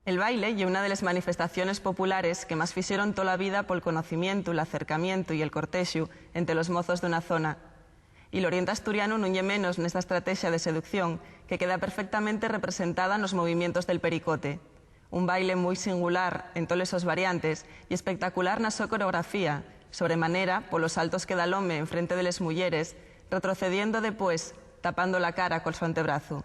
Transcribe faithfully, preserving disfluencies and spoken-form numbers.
El baile ye una de les manifestaciones populares que más fixeron tola vida pol conocimientu, l'acercamientu y el cortexu ente los mozos d'una zona. Y l'oriente asturianu nun ye menos nesta estratexa de seducción, que queda perfectamente representada nos movimientos del pericote. Un baile mui singular en toles sos variantes y espectacular na so coreografía, sobremanera polos saltos que da l'home en frente de les muyeres, retrocediendo depués, tapando la cara col so antebrazu.